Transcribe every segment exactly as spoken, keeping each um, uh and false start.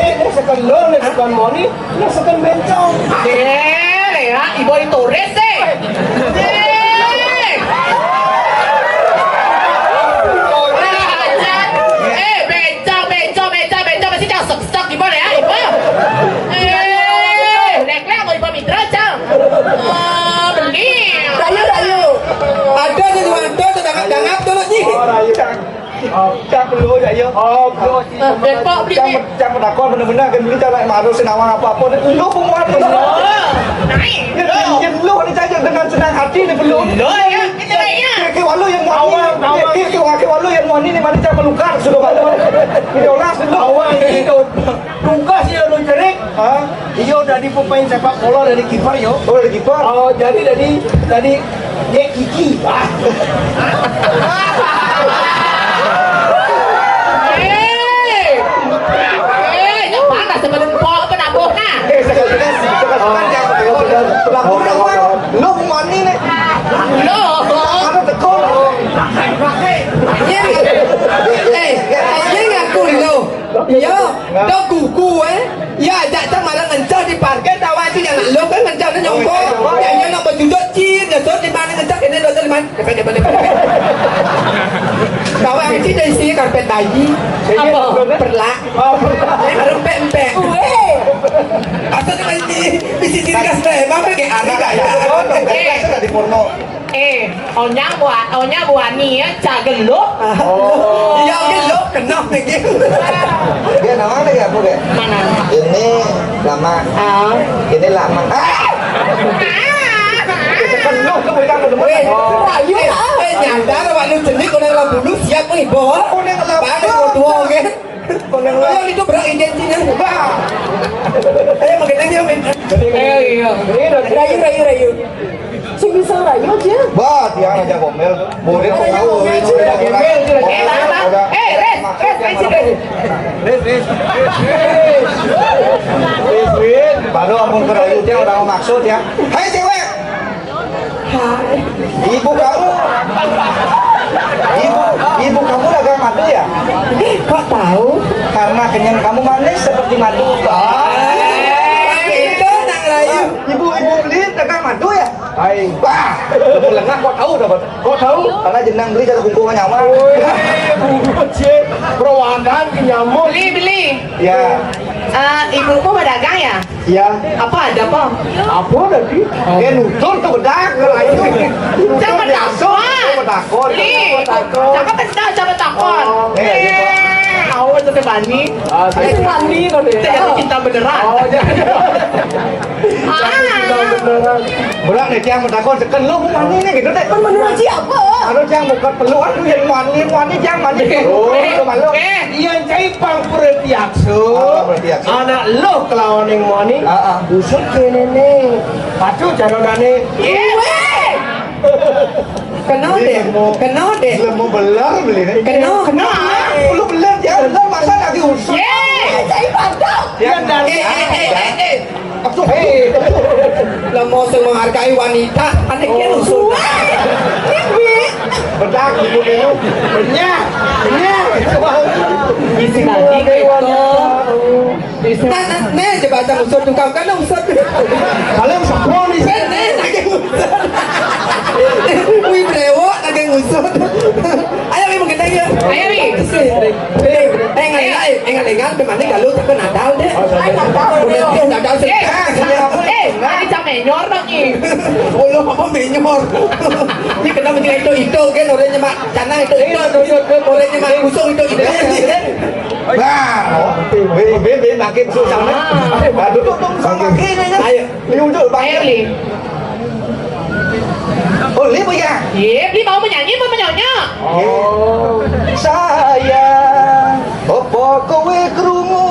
Nek, nek seken lo, nek seken moni, nek seken bencong. Eh, Lea, ibu ditulis, eh. Eh. Kurang ajar. Eh, bencong, bencong, bencong, bencong, mesti cang seksek ibu, Lea, ibu. Eh, lek, lek, mau ibu mitra, cang. Oh, beli. Rayu, rayu. Ada di luar tu, tu dangap-dangap tu, Ji. Oh, rayu, cang. Oh, cang perlu, ya, ya. Oh, perlu. Eh, Depok beli. Cang, cang penakon benar-benar kan beli cang nak maru senawang apa-apa. Lu pun muat tu. Naik. Ya, ya, lu ni saja dengan senang hati ni perlu. Lu ya, kita ya. Kira-kira walau yang muat ni. Awang, awang. Kira-kira walau yang muat ni, ni mana cang pelukar sudah malu. Ini olah sudah. Awang ni tu. Tugas dia lu cerik. Ha? Iyo, dadi pemain sepak bola, dadi kiper, yo. Oh, dadi kiper. Oh, jadi dadi, dadi Dek Kiki. Ah. Eh. Eh, yang mana sebelum pol penabuh, nah? Eh, sekarang, sekarang, sekarang, jangan, jangan, jangan. Pelakor, pelakor. Lu mani nih. Lu. Ada tekor. Iya, iya. Eh, iya, ngaku lu. Iya, dah gugu, eh. Ya, jak tak malah ngencah di parkir, tawa itu yang nak lo kan ngencah tu nyongko. Ya, ya, nak berjudut cir, dia tu di mana ngencah, ini lo tu di mana? Depan, depan, depan. Tawa itu dari sini karpet bayi. Apa? Perlak. Oh, perlak. Eh, ada empek-empek. Weh. Asal dia main di, di sini gas deh, apa ke? Ada gak ya? Eh. Di porno. Eh, onyang buat, onyang buat ni ya, cak geluh. Oh. Ya, geluh, kena lagi. Dia nama lagi apa, Kak? Mana? Ini lama. Ah. Ini lama. Ah! Penuh ke bocah ke depan. Weh, rayu, eh, nyadar awak lu jenik, orang lampu lu siap ni, boh. Orang lampu. Baru dua, oke. Yang itu berat identinya. Bah. Ayo, makin lagi, Om. Eh, iya. Rayu, rayu, rayu. Sing bisa rayu aja. Bah, dia aja ngomel. Boleh. Rayu, rayu, ngomel aja. Ngomel aja. Eh, Bang, Bang. Eh, Res, Res, Res, Res. Res, Res. Res, Res. Baru ampun ke rayu, dia orang maksud ya. Hai, cewek. Hai. Ibu kamu, ibu, ibu kamu dagang madu ya? Kok tahu? Karena kenyang kamu manis seperti madu. Ah. Itu nang rayu. Ibu, ibu beli dagang madu ya? Hai. Wah, kamu lengah kok tahu dapat? Kok tahu? Karena jenang beli jatuh bungkung nyawa. Oh, iya, bungkung, Cik. Perawanan ke nyamuk. Beli, beli. Ya. Eh, ibuku berdagang ya? Iya. Apa ada, Bang? Apa tadi? Dia nutur ke bedak, kalau itu. Jangan biasa, takut, takut. Ni, takut. Jangan bedak, jangan takut. Oh. Eh, iya, Pak. Eh, awak tu bani. Ah, saya bani kau ni. Kita jatuh cinta beneran. Oh, iya. Ah. Jatuh cinta beneran. Berat ni, tiang bertakut. Tekan lu, mana ni gitu deh. Menurut siapa? Kalau tiang buka peluang tu yang mani, mani tiang mani. Oh, eh, itu malu. Eh, Ian cai pang pura tiaksa. Ah, pura tiaksa. Anak lo kelawan yang mani. Ah, ah. Usut kene ne. Pacu cara nane. Ye. Kena deh. Kena deh. Lemu belar beli ni. Kena. Kena. Lu belar dia belar masa lagi usut. Ye. Cai patok. Dia dah. Eh, eh, eh, eh, eh. Aduh, hei. Lah mau sing menghargai wanita, aneh kan usut. Bedak ibu dulu. Benyah, benyah. Isi lagi ke itu. Nah, nah, nih, coba aja usut tukang kan usut. Kalau usut ni. Nih, nih, lagi usut. Wih, brewok lagi usut. Ayo, Wi, mungkin aja. Ayo, Wi. Eh, eh, enggak, enggak, eh, enggak, enggak, teman ni kalau tak kena dal deh. Udah tu, dah dal. Eh, eh, ini cak menyor dong ni. Oh, lo apa menyor? Ni kena macam itu, itu kan, orang nyemak canang itu, itu, orang nyemak usung itu, itu. Nah, be, be, be, makin susah ni. Aduh, tu, tu, sama kini ni. Ayo. Liu tu, bang. Ayo, Li. Oh, Li apa ya? Ye, Li mau menyanyi apa menyonyo? Oh. Sayang, apa kowe krungu?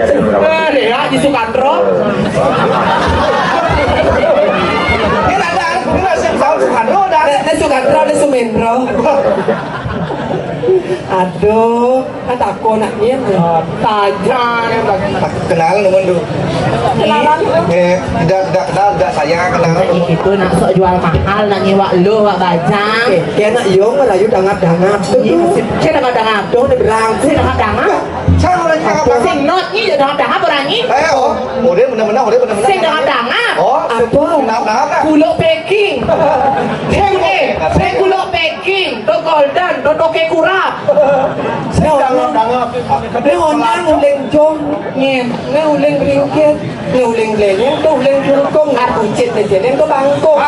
Ada berapa? Eh, dia Haji Sukandro. Ini ada, ini ada Sukandro, ada. Sugatra, oleh Sumendra. Aduh, kan takon nak nyén. Saja. Kenal dengan tu. Kenalan. Eh, tidak, tidak kenal, tidak saya kenal. Itu nak sok jual mahal, nak ngiwak lu, wak bajang. Eh, kena yo merayu dangap-dangap tu. Saya dangap-dangap. Dong nyebrang. Saya dangap-dangap. Cara orang cakap apa? Sing not ni je dangap-dangap orang ni. Eh, oh, boleh benar-benar, boleh benar-benar. Sing dangap-dangap. Oh, apa? Kenapa, kenapa? Kuluk packing. Sing eh, sing kuluk packing. To Golden, to Toke Kurap. Sing dangap-dangap. Dia orang uling jong, nyen, dia uling bringkit. Ni uling bléléng, tu uling jurukung, ngat ucit aja, ni tu bangkung.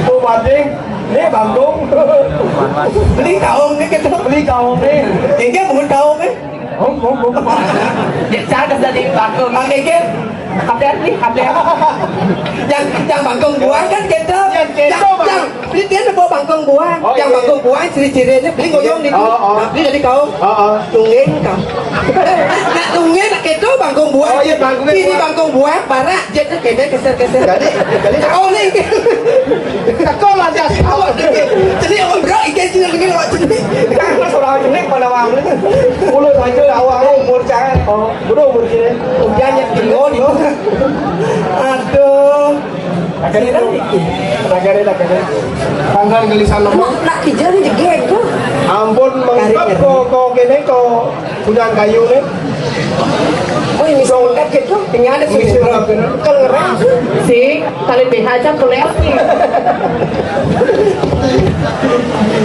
Oh, banding. Ni bangkung. Beli kaung ni kita. Beli kaung ni. Ini bukan kaung ni. Oh, oh, oh. Dia cakap tadi bangkung. Pakai ke? Kaplian ni, kaplian. Yang, yang bangkung buang kan kita. Yang kita, yang, Bang. Beli dia nak bawa bangkung buang. Oh, yang iya, bangkung buang ciri-cirinya beli goyong ni. Oh, oh. Nah, beli dari kau. Oh, oh. Tungin kau. Nak tungin nak keto bangkung buang. Oh, iya, bangkung buang. Ciri bangkung buang, barak je tu kena keser-keser. Jadi, jadi oh ni. Takut lah jas. Awak ni. Jadi awak berak ikan cina begini awak cina. Kan seorang jenis pada awak ni. Mulut saja awak umur jangan. Oh, bodoh umur sini. Hujan yang kilo ni. Aduh. Agak ni tu. Agak ni, agak ni. Tanggal gelisan lemah. Nak, nak kijang ni jegek tu. Ampun, mengkap ko, ko kene ko. Punya kayu ni. Oh, ini so, songkat gitu. Ini ada sih. Ini sih, kalau ngerang. Si, tali B H aja keluar.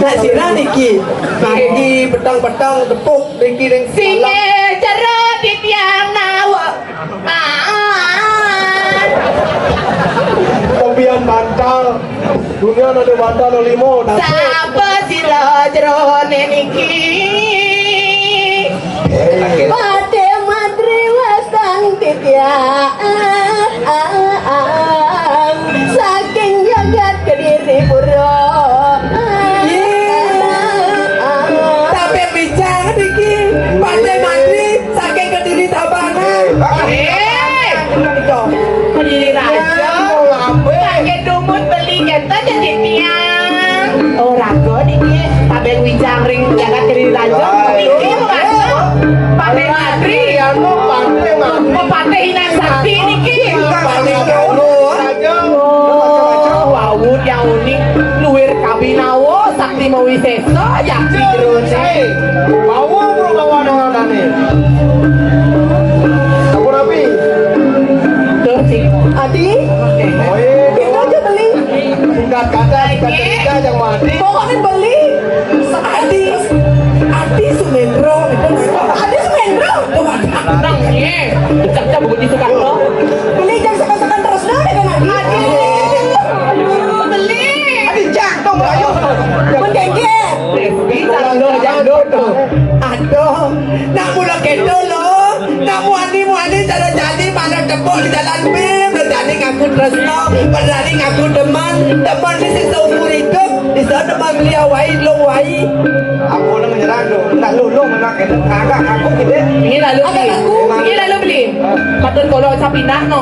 Nak sirah niki. Niki petang-petang tepuk niki ning. Singe jero titiang nawa. Kopian bantal. Dunia ada bantal limo. Sapa sira jroning iki? Pate matri wastang titiang saking jagat Kediri Pura. Tapi bicara iki, Pate Matri saking Kediri Tabanan. Eh, Kediri Raja. Saking Dumut beli kenta jadi tiang. Oh, raga niki tabeng wijang ring jagat Kediri Raja. Niki mengapa? Pate Matri. Pate Inan Sakti niki. Pate Raja. Oh, wau yang unik. Luwir kabinawa, sakti mawisesa, yakti jerone. Bawa bro bawa dengan tani. Sampun rapi. Terus sih. Adi, oh, iya. Kita aja beli. Singkat kata, singkat cerita, yang mati. Pokoknya beli. Adi, Adi Sumendro. Adi Sumendro. Nang, iya. Cak-cak budi Soekarno. Beli jam sekan-sekan terus dah dengan Adi. Aduh, beli. Adi, cak, dong, ayo. Pun kayak gitu. Bisa lo, jangan lo tuh. Aduh, nak mula keto lo. Nak muani-muani cara jani mana tepuk di jalan B. Berani ngaku tresno, berani ngaku demen. Demen ni sing seumur hidup. Bisa demen beli awai, lo wai. Aku nak menyerang tu. Nak lulu nak kena agak aku gitu. Ini lalu beli. Ini lalu beli. Patut kalau saya pindah no.